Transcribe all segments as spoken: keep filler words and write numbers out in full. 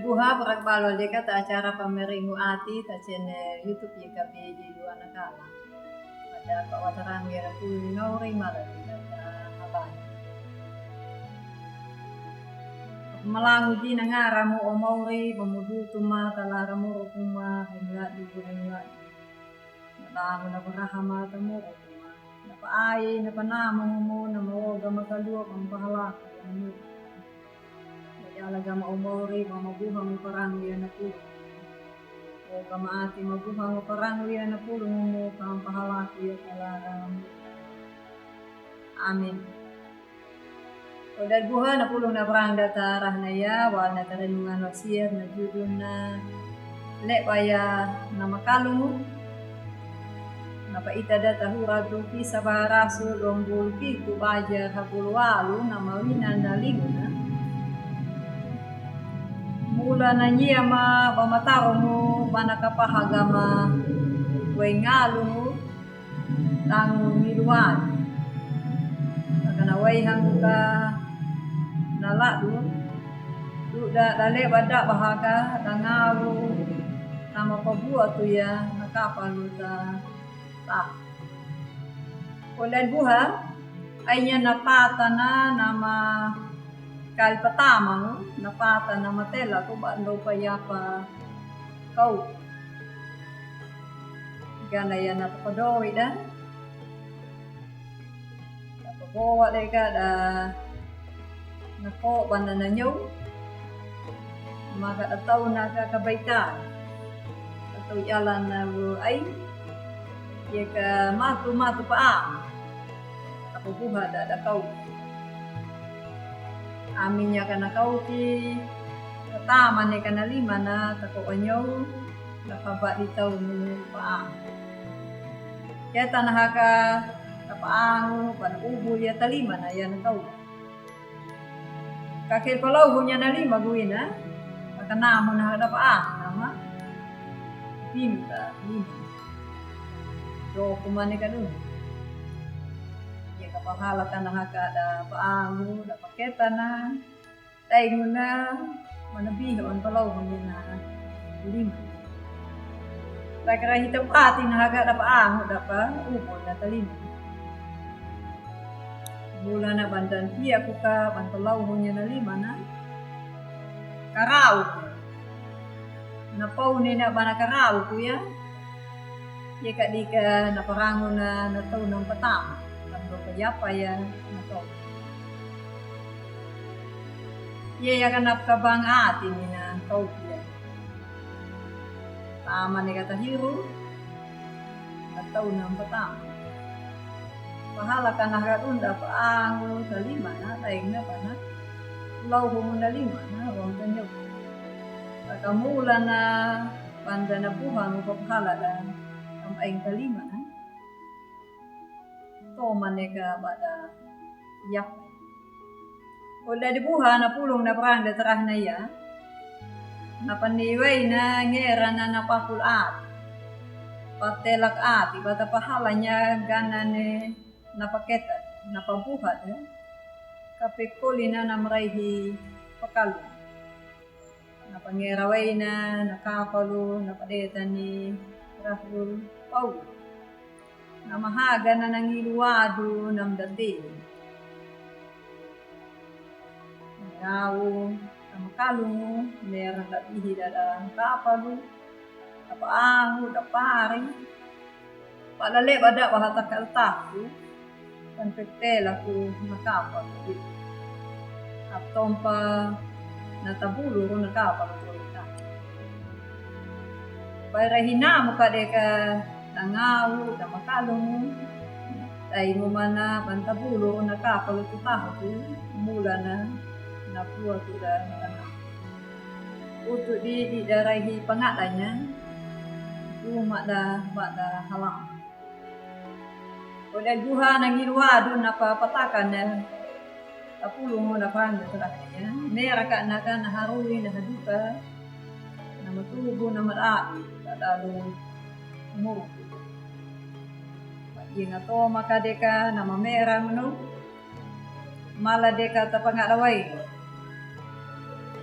Buha, brak balo deka ta acara Pameringu Ati ta channel YouTube Y K B di Luanakala. Pada pa watarangu ya na pulu ni mauri mala deka ta habari. Malangu di na ngaramu o mauri, bamudu tuma ta laramu rukuma, hengga dugu hengga. Na bangu na baraha mata mo o tuma. Na paai, na panamu mo, na mawoga makaluwa, bampahala. Yala gama o mauri, bamabuha mo parangu ya na pulu. O gama ati mabuha mo parangu ya na pulu mo, bampahala ya kalaram. Amin. Koda buha na pulu na parang data rahnaya, wal na tarenungan wasiat na judulna Le'ba ya na Makalungu. Na paita data hura tu Kisah Para Rasul dua pulu pitu bajar hapulu walu na mawinan na linguna. Mula na nyiama bamatarungu bana kapaha gama waingalungu tangu miluan. Aka na wai hangu ka na ladu, duda da le'ba da baha ka da ngawu, na mapabua tu ya na kapalu ta ta. Kolen buha, ainya na patana na ma Kal patama, na pata na matela ko ba ndo pa yapa kau. Gana ya na papadowi da. Na pabowa deka da na ko bana na nyau. Maka da tau na ka kabaita. Atau yalan na wu ai. Ye ka matu matu pa a. Tapabuha da da kau. Aminya ka na kau ki katama ne ka na lima na tako anyau na kaba di tau mu pa a. Keta na haka tapa angu pa na ubu ya talima na ya na kau. Ka kel palauhunya na lima guina. Ka na mo na haka tapa angu na ma. Pinta lima. Do kumane ka dun. Ya ka pahala ka na haka da pa angu da paketa na. Dai nguna manabiha on palauhunya na lima. Lakra hita pati na haka da pa angu da pa ubu na talima. Mula na bandan pia kuka ban palauhunya na lima na. Karau. Na pau ne na bana karau ku ya. Ye ka di ka na parangu na na tau na patama. Tando pa yapa ya na tau. Ye ya ka na kabang ati ni na tau pia. Tama ne ka tahiru. Atau na patama. Pahala ka na haka dun da pa angu talima na, dai na pa na. Lau humu na lima na, wang tanyo. Taka mula na, banda na buha ngu pa pahala da, am aing talima na. Toma ne ka bada yak. Oda di buha na pulung na parang da tarah na ya. Na paniwai na ngera na na pakul ati. Patelak ati, bata pahalanya gana ne na paketa, na pabuha da. Kapekoli na na maraihi pakalu. Na pangera waina na kapalu na padeta ni Rahul Paul. Na mahaga na nangilu wadu na mdate. Ngau na makalungu mera labihi dada kapalu. Apa angu da pari. Pala leba da baha takal taku. Kan petela ku na kapa ku di. Atompa na tabulu ru na kapa ku di. Bai rahina mu kadeka na ngau da makalungu. Dai mu mana ban tabulu ru na kapa ku tahu ku. Mula na na pua ku da na. Utu di di da rahi pangadanya. Uma da bada halam. Oda guha na ngilu wadu na pa patakan na tapulung na pangga tadakanya. Mera ka na ka na harui na haduka na matubu na marabi. Tadalu muru. Inga toma kadeka na mamera munu. Mala deka tapangada wai.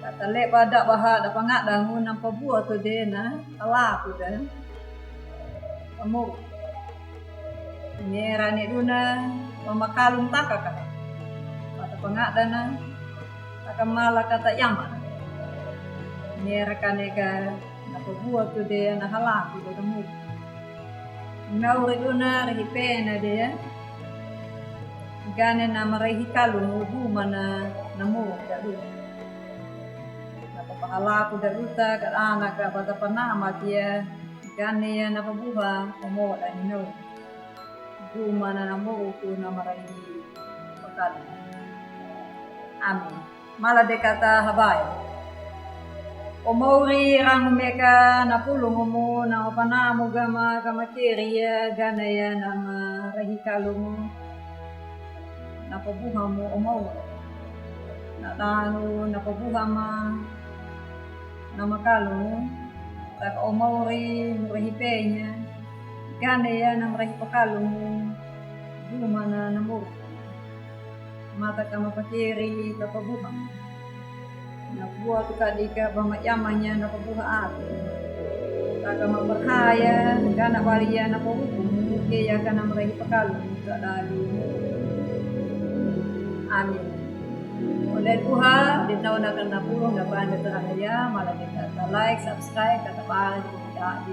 Ka Talepa da'baha da pangadangu na pabu'a tode na halaku da. Amor. Nera ni duna mamakalung takaka. Bata pangadana taka mala kata yama. Nera kane ka na pabu'a tode na halaku da amor. Mauri duna rehi pena de ya. Gane na marehi kalungu gumana na moro da duna. Na papahalaku da duta ka dana ka bata panama tia. Gane ya na pabuha omo da ni no. Gumana na moro ku na marehi pakalungu. Amin. Mala de kata habai. O mauri rangu meka na pulungumu na opanamu gama gama keri ya gana ya na marehi kalungu. Na pabuhamu o mauri. Na danu na pabuhama na makalungu. Taka o mauri mu rehi penya. Gana ya na marehi pakalungu. Gumana na moro. Mata ka mapakeri ka pabuha. Na buatu ka dika ba mayamanya na pabuha atu. Taka maparhaya gana baliya na pabuha. Keya ka na marehi pakalungu ka dalu. Amin. Ole buha di tau na ka na pulung na banda tarana ya mala de kata like, subscribe, kata bari, kata bari.